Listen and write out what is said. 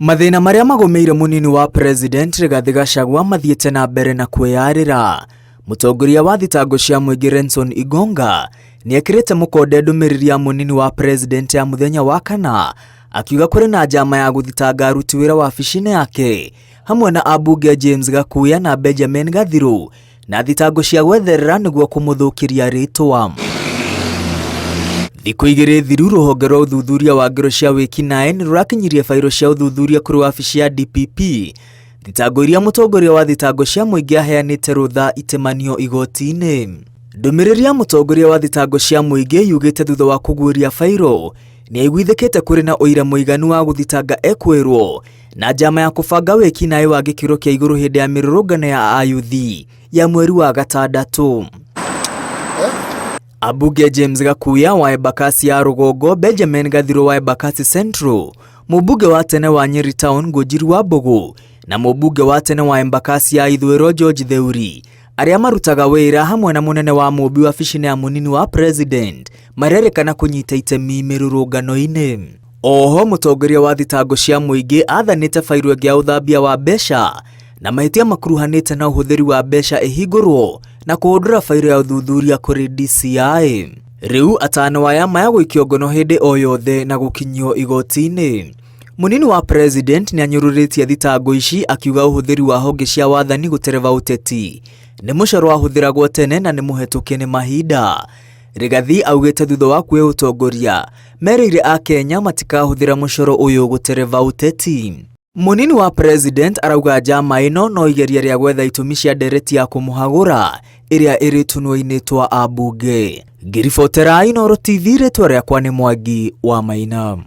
Mathĩna marĩa magũmĩire mũnini wa President Rigathĩ Gachagua mathiĩte na mbere na kwĩyarĩra. Mũtongoria wa thitango cia mũingĩ Renson Igonga nĩekĩrĩte mũkonde ndũmĩrĩri ya mũnini wa President ya mũthenya wa kana akiuga kũrĩ na njama ya gũthitanga aruti wĩra wabici-inĩ yake hamwe na ambunge James Gakuya na Benjamin Gathiru na thitango cia gwetherera nĩguo kũmũthũkĩria rĩtwa. Thikũ igĩrĩ thiru rũhonge rwa ũthuthuria wa ngero cia wĩkinaĩ nĩ rũrakinyirie bairo cia ũthuthuria kũrĩ wabici ya DPP. Thitango iria mũtongoria wa thitango cia mũingĩ aheanĩte rũtha itemanio igoti-inĩ. Ndũmĩrĩri ya mũtongoria wa thitango cia mũingĩ yugĩte thutha wa kũguũria bairo nĩ aiguithĩkĩte kũrĩ na ũira mũiganu wa gũthitanga ekwĩrwo na njama ya kũbanga wĩkinaĩ wa gĩkĩro kĩa igũrũ hĩndĩ ya mĩrũrũngano ya ayuthi ya mweri wa gatandatũ. Ambunge James Gakuya wa Embakasi ya Rũgongo, Benjamin Gathiro wa Embakasi Central, mũmbunge wa tene wa Nyeri Town Ngũnjiru wa Mbũgũ na mũmbunge wa tene wa Embakasi ya Ithũĩro George Theuri arĩa marutaga wĩra hamwe na mũnene wa mũmbi wabici-inĩ ya mũnini wa president marerĩkana kũnyita itemi mĩrũrũngano-inĩ. Oho mũtongoria wa thitango cia mũingĩ athanĩte bairo ĩngĩ ya ũthambia wa mbeca na mahĩtia makuruhanĩte na ũhũthĩri wa mbeca ĩhingũrwo na kũhũndũra bairo ya ũthuthuria kũrĩ DCI. Rĩu atano aya maya gũikio ngono hĩndĩ o yothe na gũkinyio igoti-inĩ. Mũnini wa president nĩanyũrũrĩtie thitango ici akiuga ũhũthĩri wa honge cia wathani gũtereba ũteti nĩ mũcoro wahũthĩragwo tene na nĩ mũhetũke nĩ mahinda. Rigathi augĩte thutha wa kuoya ũtongoria merĩire akenya matikahũthĩra mũcoro ũyũ gũtereba ũteti. Mũnini wa president arauga njama ĩno no igeria rĩa gwetha itũmi cia ndereti ya kũmũhagũra ĩrĩa ĩrĩ tũnua-inĩ twa ambunge. Ngĩribotera Inooro TV rĩtwa rĩakwa nĩ Mwangi wa Maina.